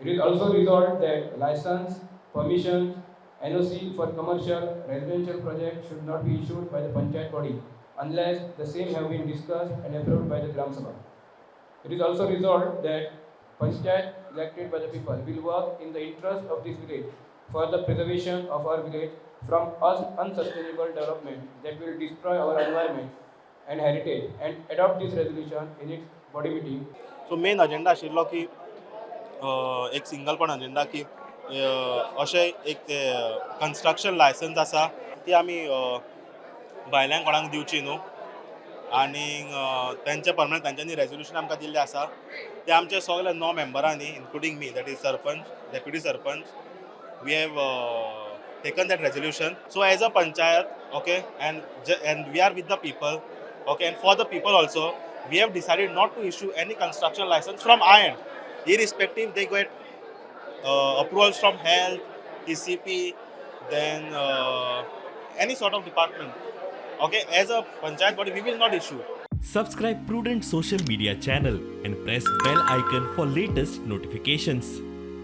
It is also resolved that license, permissions, NOC for commercial residential projects should not be issued by the Panchayat body unless the same have been discussed and approved by the Gram Sabha. It is also resolved that Panchayat elected by the people will work in the interest of this village for the preservation of our village from unsustainable development that will destroy our environment and heritage, and adopt this resolution in its body meeting. So main agenda आशिल्लो की एक single पण agenda की अशें एक ते construction licence आसा ती आमी भायल्यांक कोणाक दिवची न्हू आनी तेंचे प्रमाणे तांच्यांनी रेजोल्युशन आमकां दिल्लें आसा. ते आमचे सगळे णव मेंबरांनी, including me, that is sarpanch, deputy sarpanch, we have taken that resolution. So as a panchayat, okay, and we are with the people, okay, and for the people also, we have decided not to issue any construction license from our end, irrespective they get approvals from health, TCP, then any sort of department. Okay, as a panchayat body, we will not issue. Subscribe Prudent Social Media channel and press bell icon for latest notifications.